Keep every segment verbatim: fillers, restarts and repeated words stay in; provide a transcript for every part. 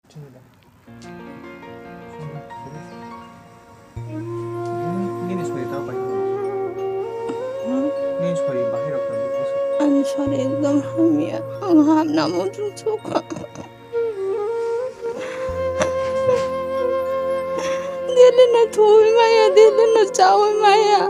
Nini sori ta bai. Nini sori bahai rok ta buku se. Ani sori ekdom hamya. Ang hamna muchung chukha. Dili na thui maya, dili na chawi maya.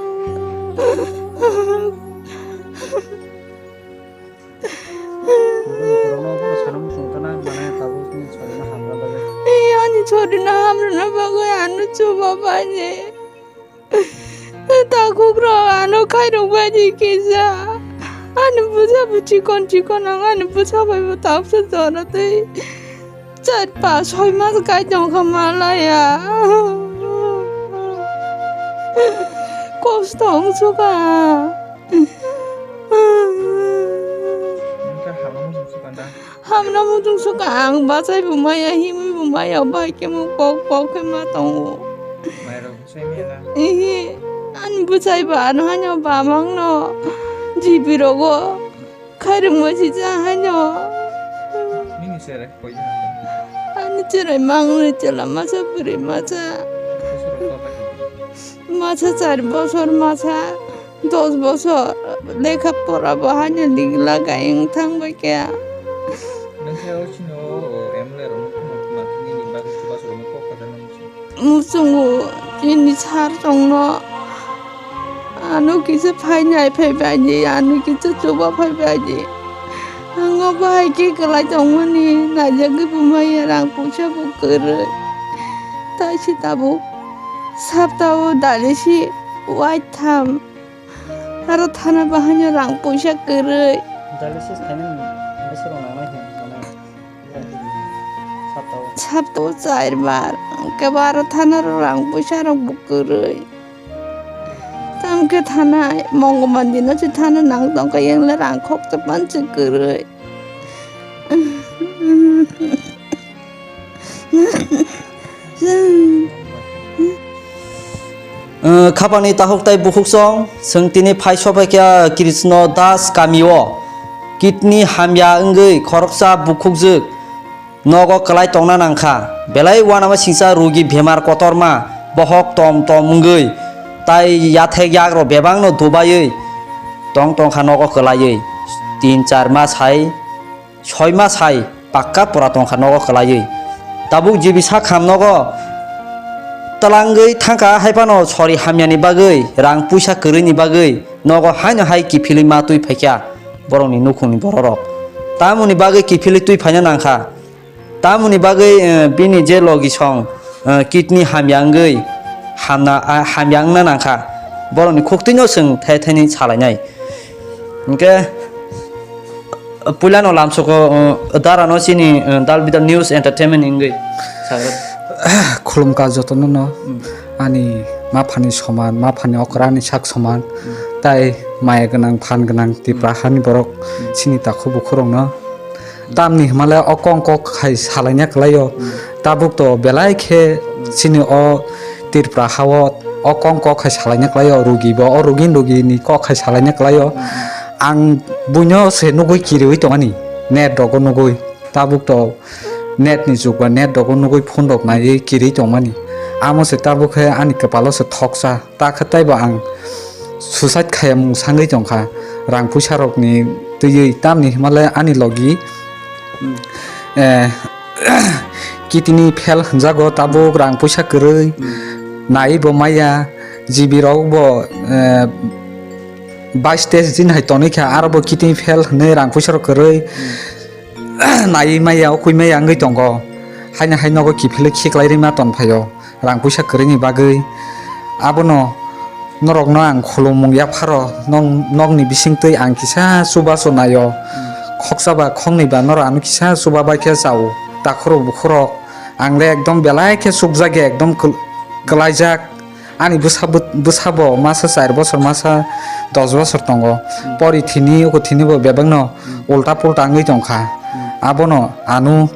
Borokno bono sana muchung tana, mane tabuk ni chorino hamna bagwi. Ee, ani chorino hamna bagwi ano chuba baji. Takhuk rok ano khairok baji kisa. Ani bwsa bo chikon chikon, ang ani bwsa bai bo tabsa jora tei. Char pas soi mas kai tong kha malaya. Kosto wng suka. Wngkha hamno muchung suka na? Hamno muchung suka, ang bachai bo maya, himwi bo maya, bai khe mo kok kok khe ma tongo. Mairok bwsai maya na? Ihi, ani bwchai ba ano haino bamang no jibi rogo. Khairokma sijak haino. Nini cherai koi jana? Ani cherai mangni chwla masa bwrwi masa. Bwswk rok kok kha? Masa char bosor, masa dos bosor. Lekha pora bo haino ligla gayeng thang bai khe. Nang khe o chini o M L A rok nini bagwi chubachu rok kok kha jana? Muchungo chini sar chongno. Ano kisa phainai phaibaidi, ano kisa chuba phaibaidi. Ang obo hai khe kwlai tongmani, naijagwi bo maya, rang puisa bo kwrwi. Tai se tabuk saptao dalisi waitham. Aro thana bahaino rang puisa kwrwi. Dialysis khainani bwswk rok nangnai hwn, nangnai. Saptao. Saptao char bar. Hwnkhe bo aro thana rok rang puisa rok bo kwrwi. Tamo khe thana, mongoma dino se thana nang tongkha, yengle rang khoksa panse kwrwi. Khapangni takhuk tai bukhuksong, chwng tini phai sophaikha Krishna Das kamio. Kidney hamya wngwi khoroksa bukhukjwk nogo kwlai tongna nangkha. Belai uanama singcha rugi bemar kotorma, bohok tom tom wngwi tai yathek yagrok bebakno dubaiwi tong tongkha nogo kwlaiwi. Tin char mas hai soi mas hai pakka pura tongkha nogo kwlaiwi. Tabuk jibi sak ham nogo twlangwi thangkha, haiphano sori hamyani bagwi, rang puisa kwrwini bagwi nogo haino hai kiphilwi ma twi phaikha borokni nukhungni bororok. Tamoni bagwi kiphilwi twi phaina nangkha. Tamoni bagwi, eh, bini je logi song, eh, kidney hamya wngwi hamna, ah, hamya wngna nangkha. Borokni khuktwino chwng thai thaini salainai. Hwnkhe, puilano lamsoko, uh, darano chini, uh, Dal Bidal News Entertainment wngwi sagra. Khulumkha jotono no, hmm, ani maphani soman, maphani okra ani sak soman, hmm, tai maya gwnang, phan gwnang, Tipra, hmm, hani borok, hmm, chini takhuk bukhurokno. Tamni hwnmale o kong kok hai salaina kwlaio. Hmm. Tabuk to belai khe, hmm, chini o Tripura hao o kong kok hai salaina kwlaio, rugi bo o rugin rugini kok hai salaina kwlaio. Hmm. Ang buino se nugui kiriui tongmani, net rogo nugui. Tabuk to net ni jug ba, net rogo nugui phone rok naiwi kiriui tongmani. Amo se tabuk khe ani kwpalo se thoksa. Ta khe taibo ang suicide khayamung sangwi tongkha, rang puisa rokni twiwi. Tamni hwnmale ani logi, eh, kidney fail hwnjago, tabuk rang puisa kwrwi, naiwi bo maya, G B rok bo, eh, bais teis din hai tonwi kha, aro bo kidney fail hwnwi rang puisa rok kwrwi, naiwi maya, ukui maya wngwi tongo. Haino hai nogo kiphilwi khiklai rwima tongphaio. Rang puisa kwrwini bagwi. Abono norokno ang khulumung yapharo, nong-, nokni bisingtwi ang kisa chubachu naio. Hmm. Khoksa ba khoknwi ba norok ano kisa chuba bai khe chao. Takhurok bukhurok ang le ekdom belai khe chukjak ya, ekdom kwl-, kwlaijak. Ani bwsa bw-, bwsa bo masa char bosor, masa dos bosor tongo. Hmm. Pori thini, uku thini bo bebakno, hmm, ulta pulta wngwi tongkha. Hmm. Abono ano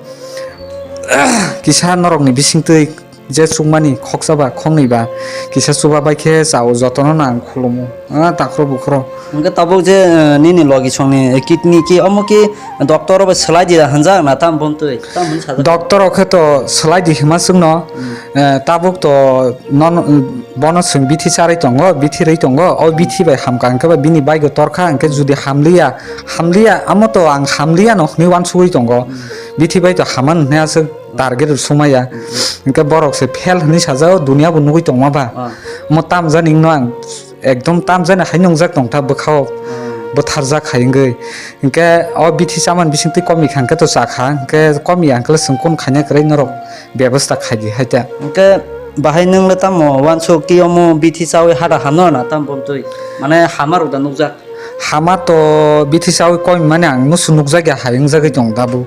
kisa norokni bisingtwi je chukmani khoksa ba khoknwi ba kisa chuba bai khe chao, jotono no ang khulumo. Ah, takhro bukhro. Hwnkhe tabuk je, eh, nini logi songni, eh, kidney ki omo ki doctor bai swlai di da hwnjak na tam bomtwi? Tam hwn sajak? Doctor o khe to swlai di hima chwngno, Hmm. eh, tabuk to non, bono chwng bithi charwi tongo, bithi rwi tongo, o bithi bai hamkha hwnkhe ba bini baigo torkha, hwnkhe judi hamliya, hamliya, amo to ang hamliya no hwnwi uansugwi tongo. Hmm. Bithi bai to haman hwnwi aswk target rw sumaya. Hmm. Hwnkhe borok se fail hwnwi sajao, duniya bo nugwi tongma ba. Ah. Omo tamjani wngno ang ekdom tamjani hai nungjak tongkha bwkhao. Hmm. Bwtharjak hai wngwi. Hwnkhe o bithi chamani bisingtwi komi kha hwnkhe to chakha, hwnkhe komiya hwnkhe chwng kunu khaina kwrwi norok bebasta khai di hai ta. Hwnkhe bahai nwng le tamo uansuk ki omo bithi chawi hada hamno na tam bomtwi? Mane hama rok da nukjak? Hama to bithi chawi komi mani ang nusu nukjak ya hai wngjagwi tong tabuk.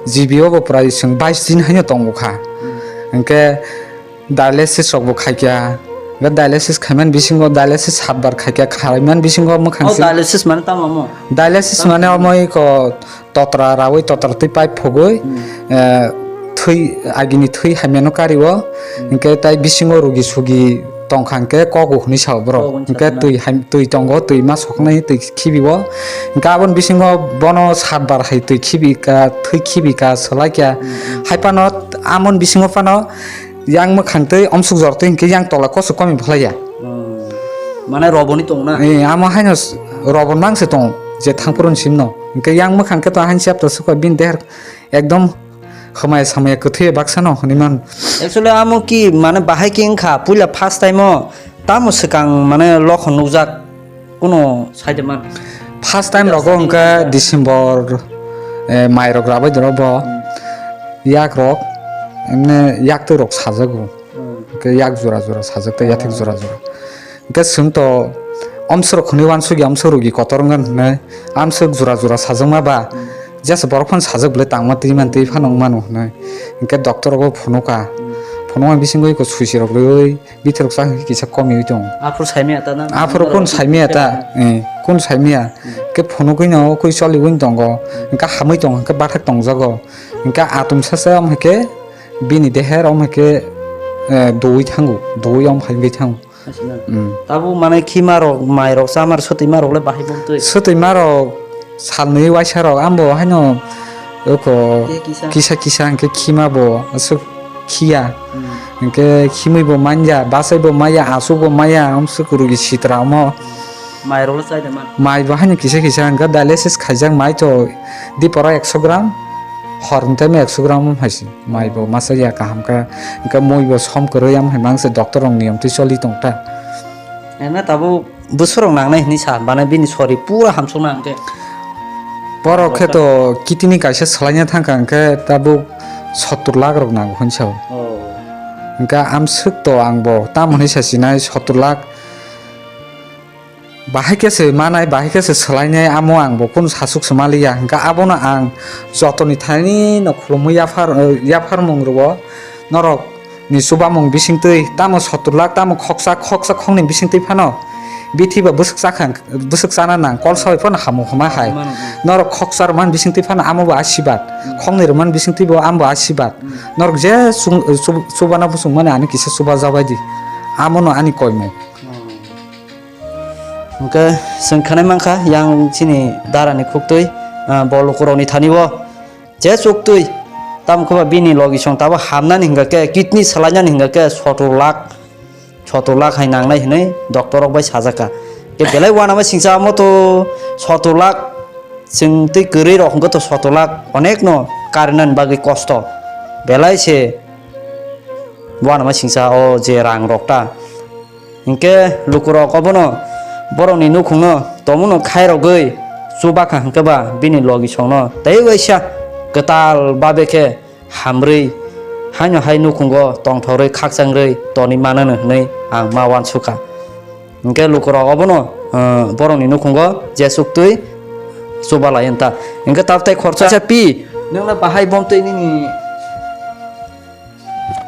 G B o bo prai chwng bais din haino tongo kha. Hmm. Hwnkhe dialysis rok bo khaikha. Hwnkhe dialysis khaimani bisingo dialysis satbar khaikha, khaimani bisingo mwkhang O swi. Dialysis mane tamo mo? Dialysis Tamo mane mo? Omo iko totra rawi, totra twi pipe phogwi, Hmm. eh, thwi, agini thwi hamyano kario, Hmm. hwnkhe tai bisingo rugi sugi tongkha hwnkhe kogo hwnwi sao borok. Kogo hwnwi Hwnkhe sao na? twi ham-, twi tongo, twi ma soknai twi khibio. Hwnkhe aboni bisingo bono satbar hai twi khibika, thwi khibika, swlaikha. Hmm, hmm. Hai phano amoni bisingo phano yang mwkhang twi omsuk jor twi hwnkhe yang tola kosok komi phlaiya. Hmm. Mane roboni tong na? Eh, amo haino s-, robon mang se tong, je thangphuru ni sim no. Hwnkhe yang mwkhang khe to hain siap to swkha bini deher ekdom hamaya samaya kwthwi baksa no hwnwi man. Actually, amo ki mane bahai ki wngkha, puila first time o tamo swkang mane lokhon nukjak kuno saide man? First time rogo hwnkha December, eh, mai rok rabai doro bo Hmm. yak rok, emne yak twi rok sajago. Hmm. Hwnkhe yak jora jora sajak tei yathek jora jora. Hwnkhe chwng to omsorok hwnwi uansukya, omsorok rugi kotor wngkha hwnwi amswk jora jora sajakma ba, Hmm. jesa borok phano sajak bwlai tangma twi man twi phano wng mano hwnwi. Hwnkhe doctor rogo phunukha. Hmm. Phunukma bisingo eko suisi rok rwui bithorok chang kisa komiui tongo. Aphuru saimaya ta na? Aphuru Norok kun saimaya ta? Eh, kun saimaya. Hmm. Hwnkhe phunukgwino kwi choliui tongo. Hmm. Hwnkhe hamui tongo, hwnkhe bathak tongjago. Hwnkhe atum sacha wng hai khe bini deher wng hai khe, eh, duui thango, duui wng hai wngwi thango. Asina. Mm. Tabuk mane khima rok, mai rok, chamar, swtwi ma rok le bahai bo twi? Swtwi ma rok salnwi waisa rok ambo haino oko Khe kisa? kisa kisa hwnkhe khima bo aswk khiya. Mm. Hwnkhe khimwi bo manya, bachai bo maya, aswk bo maya, amswk rugi sitra omo. Mai rok le chai de man? Mai bo haino kisa kisa hwnkhe dialysis khaijak mai to dipora ekso gram, hor hwnkhe ekso gram wng hai se. Mai bo masa ya kaham khe, hwnkhe mui bo som kwrwi, amo hai mangse doctor rok niyom twi choli tong ta. Ena tabuk bwswk rok nangnai hwnwi sa, bana bini sori pura hamsukna hwnkhe. Borok khe to kidney kaisa swlaina thangkha hwnkhe tabuk sottur lakh rok nango hwnwi sao. Oh. Hwnkhe amswk to ang bo tamo hwnwi sa sinai sottur lakh. Bahai khe se manai, bahai khe se swlainai, amo ang bo kunu sasuk se maliya. Hwnkhe abono ang jotoni thani no khulumwi yaphar, eh, yapharmung rwo norok ni chubamung bisingtwi tamo sottur lakh, tamo khoksa, khoksa khokni bisingtwi phano bithi ba bwswk chakha, bwswk chana nang, kol sabai phano hamo hwnma hai. Mano, mano. Norok khoksa rwmani bisingtwi phano amo bo asibad, Hmm. khoknwi rwmani bisingtwi bo amo bo asibad. Hmm. Norok je chung-, chu-, chubana bwswk mani ani kisa chuba jabai di, amono ani koimung. Hmm. Hwnkhe chwng khwnai mankha yang chini darani khuktwi, ah, bo lukurokni thani o je chuktwi, tamo khe ba bini logi song tabo hamnani hwnkha khe, kidney swlainani hwnkha khe sottur lakh, sottur lakh hai nangnai hwnwi doctor rok bai sajakha. Khe belai uanama singcha amo to sottur lakh chwng twi kwrwi rok hwnkhe to sottur lakh onek no karinani bagwi kosto belai se. Uanama singcha o je rang rok ta. Hinkhe lukurok obono borokni nukhungno tomono khairogwi chubakha hinkhe ba bini logi songno tei waisa kwtal babe khe hamrwi haino hai nukhungo tongthorwi khakchangrwi tonwi manano hwnwi ang ma uansukha. Hinkhe lukurok obono, eh, borokni nukhungo je chuktwi chubalai ta. Hinkhe tabtai khoroksa Sa- pi, nwngno bahai bomtwi nini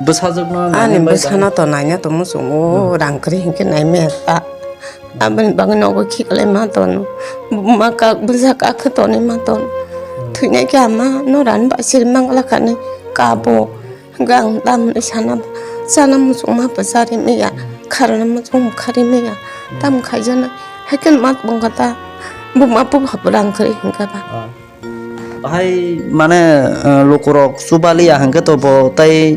Bwsajwkno Ani nainai bai bwsano to naina tongmo chwng o Hmm. rang kwrwi hinkhe naimaya ta. Aboni bagwi nogo khiklai ma tono. Buma kak bwsa kak khe tonwi ma tono. Hmm. Thwinai khe ama no ran ba sir mangla kani kabo. Gang dam ni sana ba. Chana muchungma bo chari maya, kharana muchung khari maya, tam khaijaknai. Haikhe ma bongkha ta, buma bupha bo rang kwrwi hwnkha ba. Ah. Bahai mane, eh, lukurok chubaliya hwnkhe to bo tai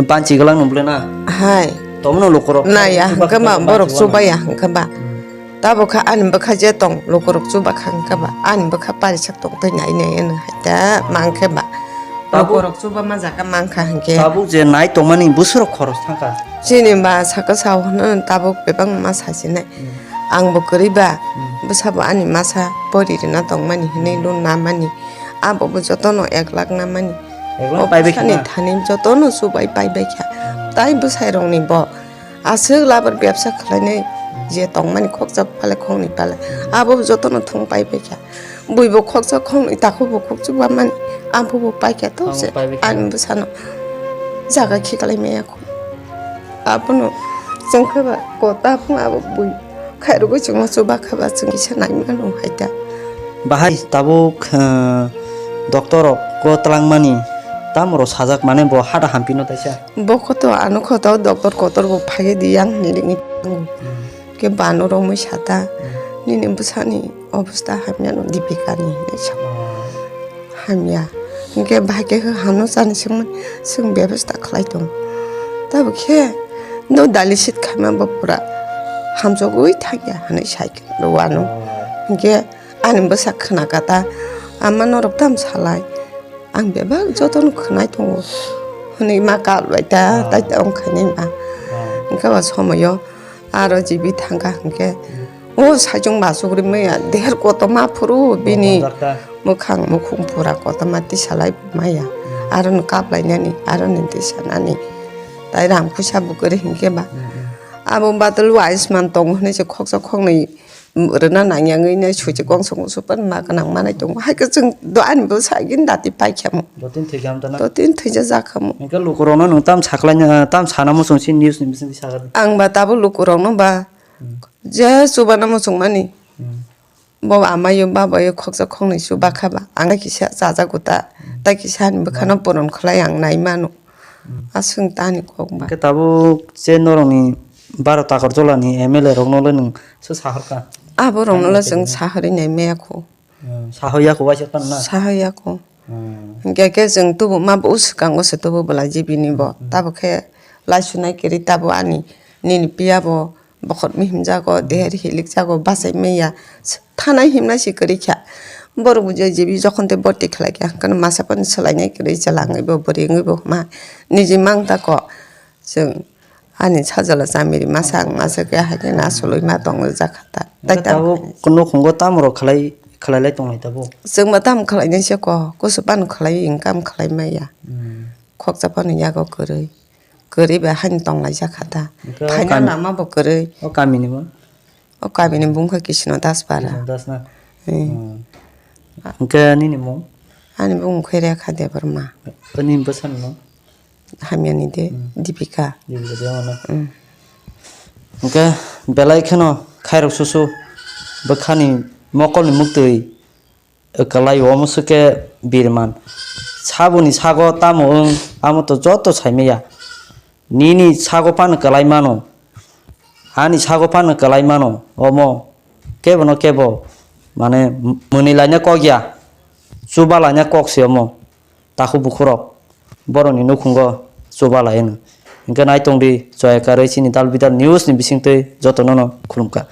banchi gwlak nw bole na? Hai. Tomono lukurok naya hwnkhe ba, borok chubaya hwnkhe ba. Tabuk kha ani bwkha je tong, lukurok chuba kha hwnkhe ba, ani bwkha parisak tong twi nai nai hwno hai ta mankhe ba. Tabuk lukurok chuba ma jaga mankha hwnkhe. Tabuk je nai tongmani bwswrok khoros thangkha. Chini ba saka sao hwno tabuk bebak ma sasinai. Hmm. Ang bo kwrwi ba, hmm, bwsa bo ani masa pori rwna tongmani hwnwi, hmm, lun namani. Abo bo jotono ek lakh namani. Ek lakh o pai bai bwsani khna? Thani jotono chubai pai bai kha. Hmm. Tai bwsai rokni bo aswk labar bebsa khlainai, je tongmani khoksa pale khoknwi pale, abo jotono thung pai bai kha. Buibo khoksa khoknwi takhukbo khoksa bamani, abobo pai kha to se. Abo pai bai kha. Ani bwsano jaga khiklai maya kho. Abono chwng khe ba kota phung abo bui khairogwi chwngno chuba kha ba chwng kisa nai mano hai ta. Bahai tabuk, eh, doctor rok ko twlangmani tamo rok sajak mane bo hata hampino taisa. Bo koto ano koto doctor kotor bo phaiwi di yang hinwi ringwi tongo. Hmm. Khe bano romwi sata, hmm, nini bwsani obostha hamya no Dipika ni hinwi sa. Oh. Hamya. Hinkhe bahai khe hano chani swngmani, swng bebasta khlai tongo. Tabuk khe no dialysis khaima bo pura hamjagwi thangya hinwi sai khe wano. Oh. Hinkhe ani bwsa khna kata, "Ama norok tam salai?" Ang bebak jotono khwnai tongo hwnwi ma kal bai ta, ah, tai ta wng khainai ma. Ah. Hwnkhe o somoyo aro jibi thangkha hwnkhe, hmm, o saichung bachuk ri maya deher kotorma phuru bini, oh, doctor, mwkhang mukhung pura kotorma tisalai maya. Hmm. Aro no kap lainani, aro ni tisanani. Tai rang puisa bo kwrwi hwnkhe ba. Hmm, hmm. Abo batel o Ayushman tongo hwnwi se khoksa khoknwi rwna nangya wngwi nai suichi kongsa kongsa pan ma gwnang manai tongo. Hai khe chwng do ani bo sai gini dati pai kha mo. Dotini thwi kha hamta na? Dotini thwija jak kha mo. Hwnkhe lukurokno nwng tam sakhlai, tam sana muchung si news ni bisingtwi sakha di. Ang ba tabuk lukurokno ba, hmm, je chubana muchung mani. Hmm. Bo amayo babayo khoksa khoknwi chuba kha ba. Ang tai kisa chajago ta. Hmm. Tai kisa ani bwkhano, ma, puron khlai ang nai mano. Hmm. Aswng tani kok ba. Hwnkhe tabuk je norokni baro Takarjolani M L A rokno le nwng se sahorkha? Aborokno le chwng sahorwi nai maya kho. Hmm, sahoya kho waisa tong na? Sahoya kho. Hmm. Hwnkhe khe chwng tubu ma bo swkango se tubu bwlai jibini bo. Hmm. Tabuk khe laisu nai kwrwi tabuk ani nini piya bo bokhorok mihim jago, hmm, deher hilik jago, bachai maya. Thanai himnai se kwrwi kha. Borok bo je jibi jokhon tei borti khlai kha, hwnkhe masa phano swlainai kwrwi chalangwi bo, bwrwi wngwi bo hwma. Niji mang ta kok. Chwng ani sajla chamiri masa ang masa khe hai khe na soloi ma tong jak kha ta. Tai hwnkhe ta tabuk nukhungo tamo rok khlai, khlai lai tong lai tabuk? Chwng ba tamo khlai nai se kok, kusu phano khlai, income khlai maya. Hmm. Khoksa phano yago kwrwi. Kwrwi bai haino tonglaijak kha ta. Hwnkhe o phaina kami, lama bo kwrwi. O kamini bo? O kamini bung kha Kisno Daspara. Kisno Das na? Hmm. Hmm. Hwnkhe nini mung? Ani bung khe Rekha Debbarma. O nini bwsani mung? Hamyani de, hmm, Dipika. Dipika Debbarma na? Hmm. Hwnkhe belai kheno khairok susu bwkhani mokolni muktwi. Kwlai omo swkhe birman. Saboni sago tamo wng, amo to joto saimaya. Nini sago phano kwlai mano. Ani sago phano kwlai mano. Omo kebono kebo, mane, mwnwi laina kok ya. Chuba laina kok se omo. Takhuk bukhurok borokni nukhungo chuba lai hwno. Hwnkhe nai tong di, joya karwi chini dal bidal news ni bisingtwi jotono no khulumkha.